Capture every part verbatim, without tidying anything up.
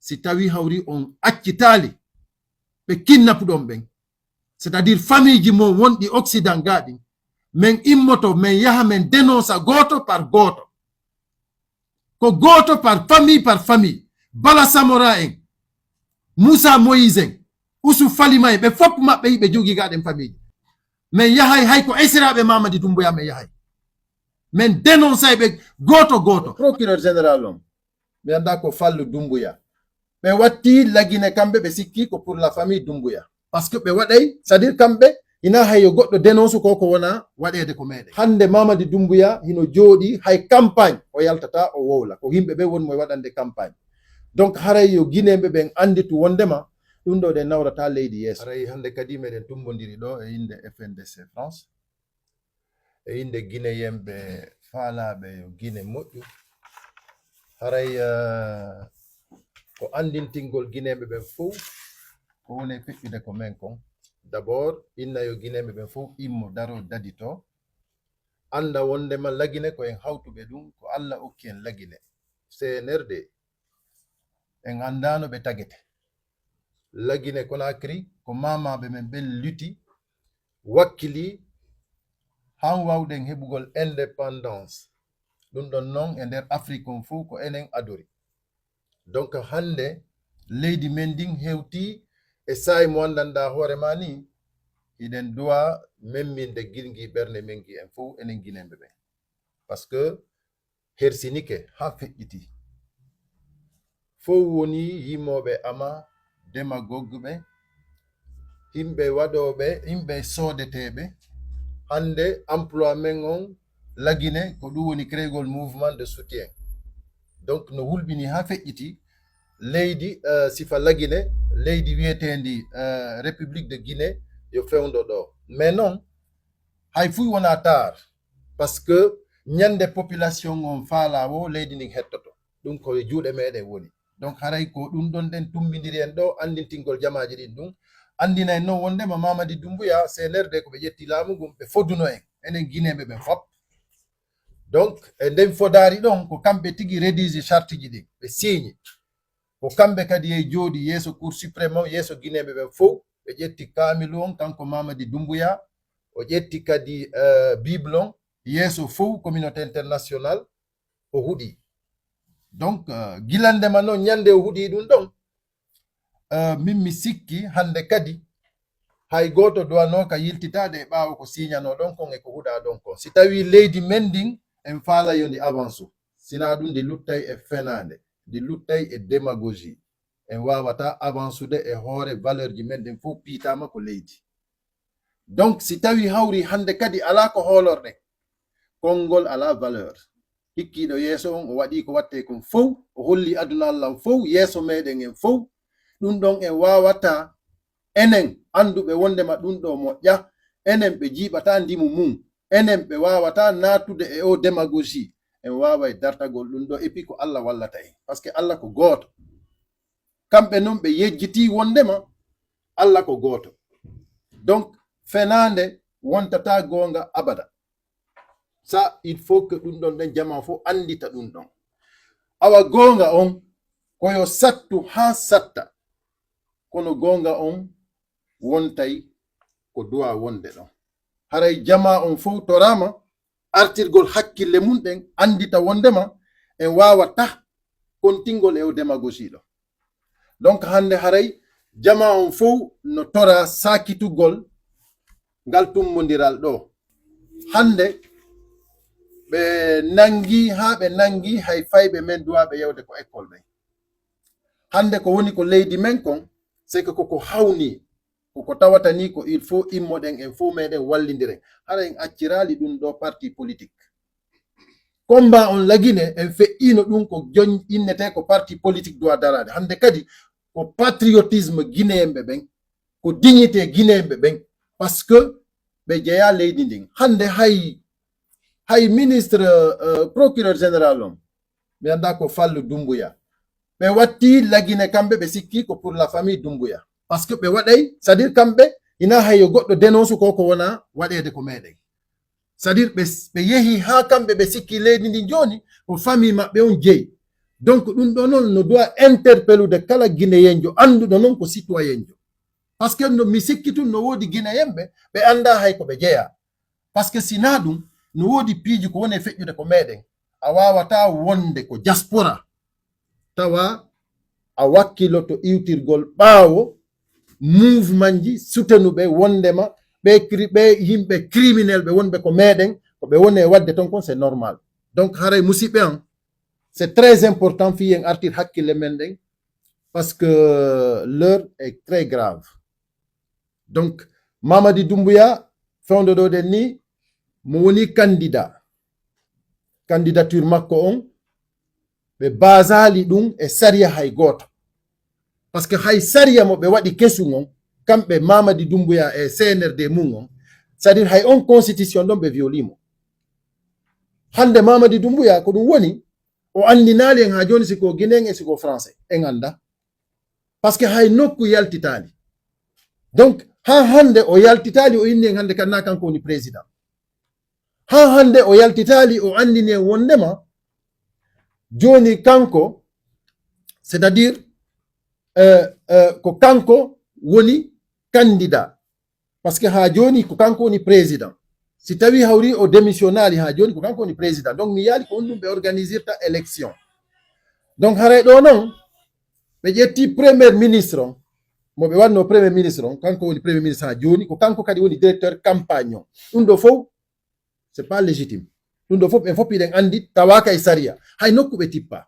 Si tawi hawri on accitaali ɓe kinnapuɗon ɓen, c'est-à-dire famille ji mon wonɗi Occident ga ɗin, men immoto, men yaha, men dénonça gooto par gooto. Ko gooto par famille, par famille. Bala Samora en, Moussa Moïse en, Ousou Falima en, ɓe fof maɓɓe yiɓe jogii ga ɗen famille ji. Men yahay hay ko esiraaɓe Mamadi Doumbouya men yahay. Men dénonçay ɓe gooto gooto. Procureur général on, mi anndaa ko Fallou Doumbouya. Ɓe watti Lagine kamɓe, ɓe sikki ko pour la famille Doumbouya. Parce que ɓe waɗay, c'est-à-dire kamɓe, hina hay yo goɗɗo dénonce ko ko wona waɗeede ko meɗen. Hannde Mamadi Doumbouya hino jooɗi hay campagne o yaltata o wowla. Ko yimɓe ɓe woni mo e waɗande campagne. Donc haray yo Guinéen ɓe ɓen annditu wondema ɗum ɗo ɗen nawrata leydi yeeso. Haray hannde kadi meɗen tumbondiri ɗo e innde F N D C France. E innde Guinéen ɓe faalaaɓe yo Guinée moƴƴu. Haray, eh, ko anndintingol Guinéen ɓe ɓen fof ko woni e feƴƴude ko men kon. D'abord, inna yo Guinéen ɓe ɓen fof immo, daro, dadito, annda wondema Lagine ko en hawtuɓe ɗum, ko Alla okki en Lagine. C N R D, en anndaano ɓe tagete. Lagine Conakry ko maamaaɓe men ɓen luti, wakkili, han wawɗen heɓugol indépendance. Ɗum ɗon non e nder Afrique on fof ko enen adori. Donc hannde leydi men ndin hewti e saa'i mo anndanɗaa hoore maa ni, hiɗen duwa memminde gilngi ɓernde men ngi en fof enen Guinéen ɓe ɓen. Parce que hersinike haa feƴƴiti. Fow woni yimooɓe ama, demagogue ɓe, yimɓe waɗooɓe, yimɓe soodeteeɓe. Hannde emploi men on Lagine, ko ɗum woni créegol mouvement de soutien. Donc no hulɓini haa feƴƴiti leydi, eh, sifa Lagine, leydi wiyeteendi, eh, République de Guinée yo fewndo ɗo. Mais non, hay fuy wona tar, parce que ñande population on faala wo leydi ndin hettoto. Ɗum ko e juuɗe meɗen woni. Donc haray ko ɗum ɗon ɗen tumbindiri en ɗo, anndintingol jamaaji ɗin ɗum. Anndina en noon wondema Mamadi Doumbouya, C N R D ko ɓe ƴetti laamu ngun, ɓe foduno en, enen Guinéen ɓe ɓen fop. Donc e nden fodaari ɗon ko kamɓe tigi rédige charte ji ɗin, ɓe signe. Ko kamɓe kadi yey jooɗi yeeso Cour suprême on, yeeso Guinéen ɓe ɓen fof, ɓe ƴetti kaamilu on, kanko Mamadi Doumbouya, o ƴetti kadi, eh, Bible on, yeeso fof communauté international, o huɗi. Donc, eh, gilande ma noon ñande o huɗi ɗum ɗon, eh, min mi sikki hannde kadi hay gooto duwanooka yiltitaade e ɓaawo ko siñanoo ɗon kon e ko huɗaa ɗon kon. Si tawii leydi men ndin en faala yo ndi avance, sinaa ɗum ndi luttay e fenaande, ndi luttay e démagogie. En waawataa avansude e hoore valeur ji men ɗin fof piitaama ko leydi. Donc si tawii hawri hannde kadi alaa ko hoolorɗen, konngol alaa valeur. Hikkiiɗo yeeso on o waɗii ko wattee kon fow, o hollii aduna Alla on fow, yeeso meɗen en fow. Ɗum ɗon en waawataa enen annduɓe wondema ɗum ɗo moƴƴa, enen ɓe jiiɓataa ndimu mum, enen ɓe waawataa naatude e o démagogie, en waaway dartagol ɗum ɗo, et puis ko Alla wallata en. Parce que Alla ko gooto. Kamɓe non ɓe yejjitii wondema Alla ko gooto. Donc fenaande wontataa goonga abada. Ça, il faut que ɗum ɗon ɗen jamaa fof anndita ɗum ɗon. Awa goonga on, ko yo sattu haa satta. Kono goonga on wontay ko duwa wonde ɗon. Haray jamaa on fof toraama artirgol hakkille mum ɗen, anndita wondema en waawatah kontingol e o démagogie ɗo. Donc hannde haray jamaa on fof no tora saakitugol ngal tummondiral ɗo. Hannde ɓe nanngi haa ɓe nanngi hay fayɓe men duwaaɓe yewde ko école ɓen. Hannde ko woni ko leydi men kon, c'est que koko hawni, koko tawata ni ko il faut immoɗen en fof meɗen wallindiren. Hara en acciraali ɗum ɗo parti politique. Combat on Lagine en feƴƴiino ɗum ko joñ innetee ko parti politique duwa daraade. Hannde kadi ko patriotisme guinéen ɓe ɓen, ko dignité guinéen ɓe ɓen, parce que ɓe jeyaa leydi ndin. Hannde hay, hay ministre, euh, procureur général on, mi anndaa ko Fallou Doumbouya. Ɓe watti Lagine kamɓe, ɓe sikki ko pour la famille Doumbouya. Parce que ɓe waɗay, c'est-à-dire kamɓe, hina hay yo goɗɗo dénonce ko ko wona waɗeede ko meɗen. C'est-à-dire ɓe, ɓe yehi haa kamɓe ɓe sikki leydi ndin jooni ko famille maɓɓe on jeyi. Donc ɗum ɗo noon no doit interpellude kala Guinéenjo annduɗo noon ko citoyenjo. Parce que no mi sikki tun no woodi Guinéen ɓe, ɓe anndaa hay ko ɓe jeyaa. Parce que si naa ɗum, no woodi piiji ko woni e feƴƴude ko meɗen. A waawataa wonde ko diaspora, tawa a wakkiloto iwtirgol ɓaawo mouvement ji sutenuɓe wondema ɓe cri-, ɓe yimɓe criminel ɓe wonɓe ko meɗen, ko ɓe woni e waɗde toon kon, c'est normal. Donc haray musiɓɓe an, c'est très important fii en artir hakkille men ɗen, parce que l'heure est très grave. Donc Mamadi Doumbouya, fewndo ɗo ɗen ni, mo woni candidat. Candidature makko on, ɓe basaali ɗum e sariya hay gooto. Parce que hay sariya mo ɓe waɗi kesun on, kamɓe Mamadi Doumbouya e C N R D mum on, c'est-à-dire hay on constitution ɗon ɓe violi mo. Hannde Mamadi Doumbouya ko ɗum woni, o anndinaali en haa jooni si ko Guinéen e si ko Français, en annda. Parce que hay nokku yaltitaali. Donc haa hannde o yaltitaali, o inni en hannde kan naa kanko woni président. Haa hannde o yaltitaali, o anndini en wondema jooni kanko, c'est-à-dire, euh, euh, ko kanko woni candidat. Parce que haa jooni ko kanko woni président. Si tawi hawri o démissionnaali, haa jooni ko kanko woni président. Donc mi yiyaali ko on ɗum ɓe organisirta élection. Donc haray ɗo noon, ɓe ƴetti premier ministre on, mo ɓe wanno premier ministre on, kanko woni premier ministre haa jooni, ko kanko kadi woni directeur campagne on. Ɗum ɗo fof, c'est pas légitime. Ɗum ɗo fof, ɓen fof hiɗen anndi, tawaaka e sariya. Hay nokku ɓe tippa.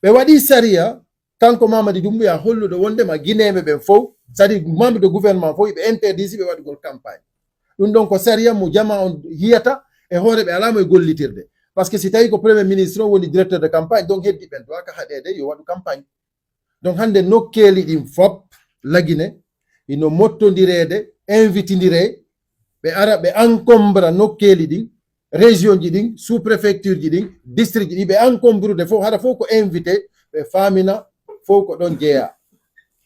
Ɓe waɗi sariya, kanko Mamadi Doumbouya holluɗo wondema Guinéeɓe ɓen fof, c'est-à-dire membre de gouvernement fof, ɓe interdisi ɓe waɗugol campagne. Ɗum ɗon ko sariya mo jama on yiyata, e hoore ɓe alaa mo e gollitirde. Parce que si tawi ko premier ministre on woni directeur de campagne, donc heddi ɓen tawaaka haɗeede yo waɗu campagne. Donc hannde nokkeeli ɗin fop, Lagine, ino mottondireede, invitindire, ɓe ara ɓe encombra nokkeeli ɗin, région ji ɗin, sous-préfecture ji ɗin, district ji ɗin, ɓe encombrude fof, hara fof ko invité, ɓe faamina fof ko ɗon jeyaa.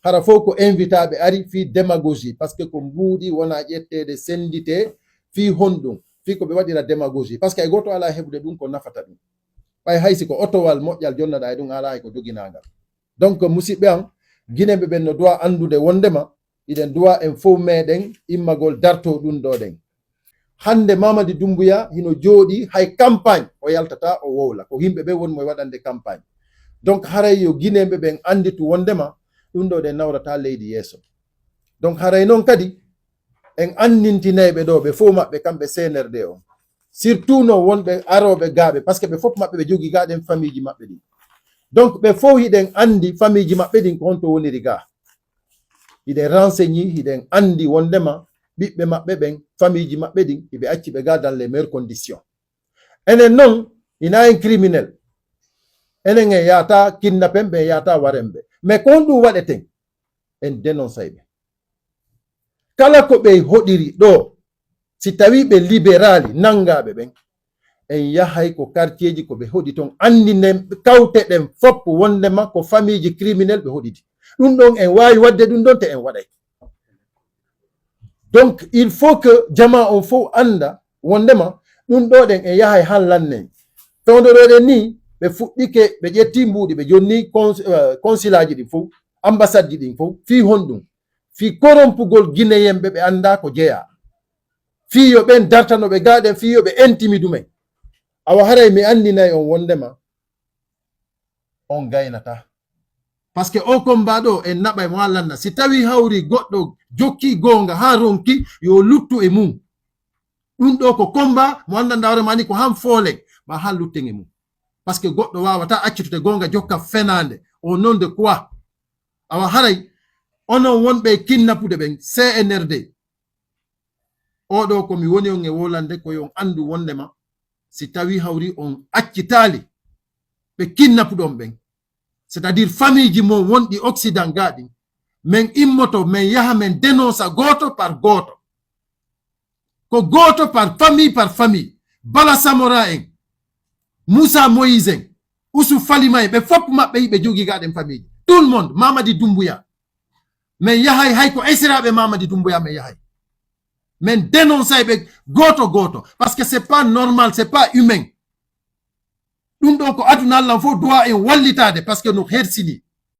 Hara fof ko invitaaɓe ari fii démagogie, parce que ko mbuuɗi wona ƴetteede, sennditee, fii honɗum, fii ko ɓe waɗira démagogie, parce que hay gooto alaa heɓude ɗum ko nafata ɗum. Ɓay hay si ko otowal moƴƴal jonnaɗaa e ɗum, alaa hay ko doginaangal. Donc musiɓɓe am, Guinéeɓe ɓen no doit anndude wondema hiɗen doit en fof meɗen immagol darto ɗum ɗo ɗen. Hannde Mamadi Doumbouya hino jooɗi, hay campagne o yaltata o wowla, ko yimɓe ɓe woni mo e waɗande campagne. Donc haray yo Guinéeɓe ɓen annditu wondema ɗum ɗo ɗen nawrata leydi yeeso. Donc haray noon kadi en anndintinay ɓe ɗo, ɓe fof maɓɓe, kamɓe C N R D on, surtout no wonɓe arooɓe gaaɓe, parce que ɓe fof maɓɓe ɓe jogii gaaɗen famiiji maɓɓe ɗin. Donc ɓe fof hiɗen anndi famiiji maɓɓe ɗin ko honto woniri gaa. Hiɗen renseigné, hiɗen anndi wondema ɓiɓɓe maɓɓe ɓen, famiiji maɓɓe ɗin, hiɓe acci ɓe gaa dans les meilleures conditions. Enen noon, hina en criminel. Enen en yaata kidnappen ɓe, en yaata waren ɓe. Mais ko honɗum waɗeten? En dénoncay ɓe. Kala ko ɓe hoɗiri ɗo, si tawi ɓe libéraali nanngaaɓe ɓen, en yahay ko quartier ji ko ɓe hoɗi ton, anndinen, kawteɗen fof wondema ko famiiji criminel ɓe hoɗidi. Ɗum ɗon en waawi waɗde ɗum ɗon, te en waɗay. Donc il faut que jama on fof annda wondema ɗum ɗo ɗen en yahay han lannen. Fewndo ɗo ɗen ni, ɓe fuɗɗike, ɓe ƴetti mbuuɗi, ɓe jonni cons-, euh, consulat ji ɗin fof, ambassade ji ɗin fof, fii honɗum? Fii korompugol Guinéen ɓe, ɓe anndaa ko jeyaa. Fii yo ɓen dartano ɓe gaaɗen, fii yo ɓe intimidu men. Awa haray mi anndinay on wondema on gaynataa. Parce que o combat ɗo en naɓay mo haa lanna. Si tawi hawri goɗɗo jokki goonga haa ronki, yo luttu e mum. Ɗum ɗo ko combat mo anndanɗaa hoore maa ni ko han foolen, ma haa lutten e mum. Parce que goɗɗo waawataa accitude goonga jokka fenaande. Au nom de quoi? Awa haray onon wonɓe e kinnapude ɓen, C N R D, oɗo ko mi woni on e wolande, ko yo on anndu wondema si tawi hawri on accitaali ɓe kinnapuɗon ɓen, c'est-à-dire famille ji mon wonɗi Occident gaa ɗin, men immoto, men yaha, men dénonça gooto par gooto. Ko gooto par famille par famille. Bala Samora en, Moussa Moïse en, Ousou Falima en, ɓe fof maɓɓe hiɓe jogii gaa ɗen famille ji. Tout le monde, Mamadi Doumbouya. Men yahay hay ko esiraaɓe Mamadi Doumbouya, men yahay. Men dénonçay ɓe gooto gooto. Parce que c'est pas normal, c'est pas humain. Ɗum ɗo ko aduna Allah fof duwa en wallitaade, parce que no hersini.